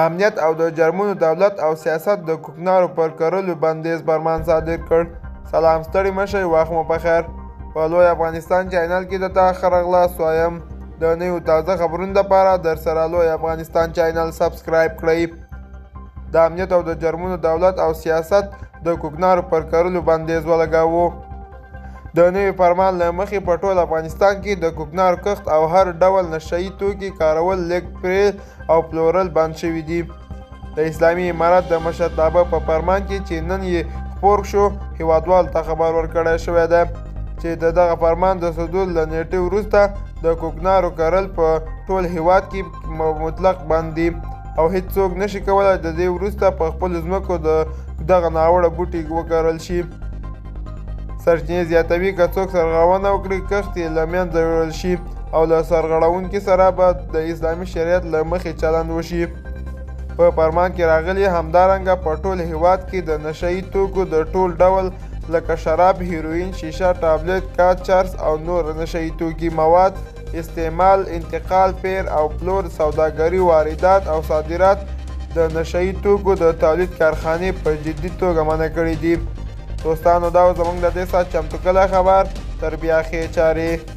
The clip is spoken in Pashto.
امنیت او د جرمونو دولت او سیاست د کوکنارو پر کرلو بندیز فرمان صادر کړ. سلام، ستړي مه شئ، وخت مو پخیر. په لوی افغانستان چینل کې د تا ښه راغلاست وایم. د نویو تازه خبرونو لپاره در سره لوی افغانستان چینل subscribe کړئ. د امنیت او د جرمونو دولت او سیاست د کوکنارو پر کرلو بندیز ولګاوه. د نوي فرمان له مخې په ټول افغانستان کې د کوکنارو کښت او هر ډول نشه یي توکي کارول، لیږد، پېر او پلورل بند شوي دي. د اسلامي امارت د مشرتابه په فرمان کې چې نن یې خپور شو، هیوادوالو ته خبر ورکړی شوی دی چې د دغه فرمان د صدور له نیټې وروسته د کوکنارو کرل په ټول هیواد کې مطلق بند دي او هیڅوک نشي کولای د دې وروسته په خپلو ځمکو د دغه ناوړه بوټي وکرل شي. سرچینې زیاتوي، که څوک سرغړونه وکړي، کښت یې له منځه یوړل شي او له سرغړونکي سره به د اسلامي شریعت له مخې چلند وشي. په فرمان کې راغلي، همدارنګه په ټول هیواد کې د نشه یي توکو د ټول ډول لکه شراب، هیروین، شیشه، ټابلیټ، کات، چرس او نور نشه یي توکي مواد استعمال، انتقال، پېر او پلور، سوداګري، واردات او صادرات د نشه یي توکو د تولید کارخانې په جدي توګه منع کړي دي. دوستانو، دا و زموږ د دې ساعت چمتو کړی خبر. تر بیا ښې چارې.